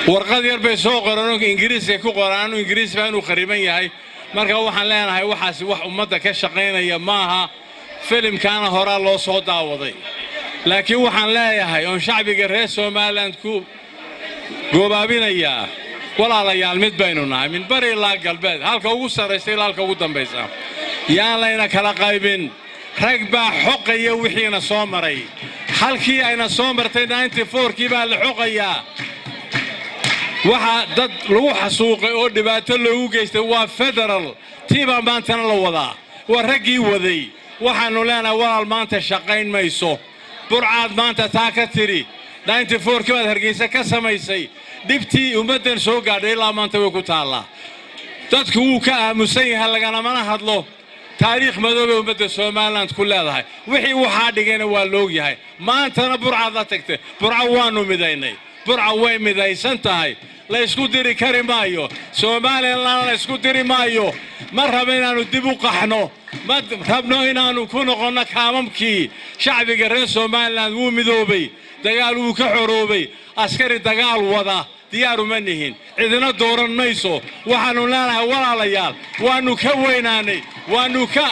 Warqad yar bay soo qoreen, Ingiriiska ku qoraan, anu Ingiriis baa inuu khariban yahay. Marka waxaan leenahay, waxaasi wax ummadda ka shaqaynaya maaha. Filimkaana horaa loo soo daawaday. Laakiin waxaan leeyahay oon shacbiga reer Somaliland ku goobaabinayaa: walaalayaal, mid baynu nahay min bari ilaa galbeed, halka ugu sarraysa ilaa halka ugu dambaysa. Yaan layna kala qaybin. Rag baa xoqaya wixiina soo maray. Halkii ayna soo martay 94-kii baa la xoqayaa. Waxaa dad lagu xasuuqay oo dhibaato loogu geystay waa federal. Tii baa maantana la wadaa, waa raggii waday. Waxaannu leenahay, walaal, maanta shaqayn mayso. Burcaad maanta taa ka tidhi, 94-kii baad Hargeysa ka samaysay. Dhibtii ummaddan soo gaadhay ilaa maanta way ku taallaa. Dadku wuu ka aamusan yahay, laganamana hadlo. Taariikh madoobay ummadda Somaliland ku leedahay. Wixii waxaa dhigayna waa loogyahay. Maantana Burcaad la tagtay. Burco waannu midaynay, Burca way midaysan tahay. La ysku diri kari maayo, Somaliland la ysku diri maayo. Ma rabo inaannu dib u qaxno, ma rabno inaannu ku noqonno kaamamkii. Shacbiga reer Somaliland wuu midoobay, dagaal wuu ka xoroobay. Askari dagaal wada diyaar uma nihin, cidina dooran mayso. Waxaannu leenahay, walaalayaal, waannu ka weynaanay, waannu ka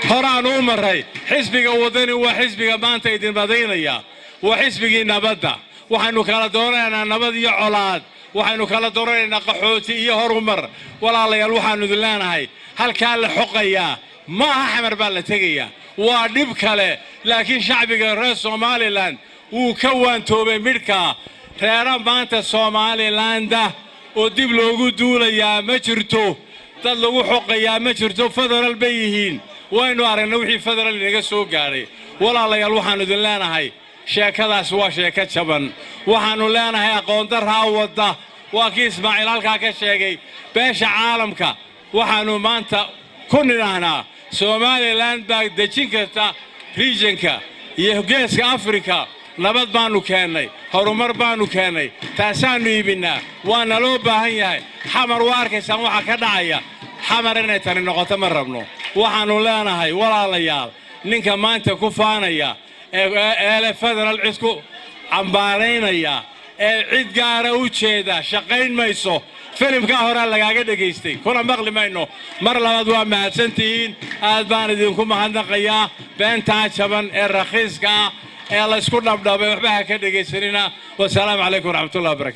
horaannu u marray. Xisbiga Waddani waa xisbiga maanta idin madaynaya, waa xisbigii nabadda. Waxaynu kala dooranaynaa nabad iyo colaad, waxaynu kala dooranaynaa qaxooti iyo horumar. Walaalayaal, waxaannu idin leenahay, halkaa la xoqayaa ma aha Xamar baa la tegayaa, waa dhib kale. Laakiin shacbiga reer Somaliland wuu ka waantoobay midhkaa. Reera maanta Somaliland-a oo dib loogu duulayaa ma jirto, dad lagu xoqayaa ma jirto. Federal bay yihiin. Waynu aragnay wixii federal inaga soo gaadhay. Walaalayaal, waxaannu idin leenahay, sheekadaas waa sheeko jaban. Waxaannu leenahay, aqoondarraa wadda waa kii Ismaaciil halkaa ka sheegay. Beesha caalamka waxaannu maanta ku nidhaahnaa, Somaliland baa dejin karta region-ka iyo Geeska Afrika. Nabad baannu keennay, horumar baannu keennay, taasaannu iibinnaa, waa naloo baahan yahay. Xamar waa arkaysaan waxa ka dhacaya. Xamar inay tani noqoto ma rabno. Waxaannu leenahay, walaalayaal, ninka maanta ku faanaya ee le federal cid ku cambaaraynaya ee cid gaara u jeeda, shaqayn mayso. Filimkaa horaa lagaaga dhegaystay, kuna maqli mayno mar labaad. Waa mahadsantihiin, aad baan idinku mahadnaqayaa. Beentaa jaban ee rakhiiska ah ee laysku dhabdhabay waxba ha ka dhegaysanina. Wasalaamu calaykum waraxmatullahi wabarakatu.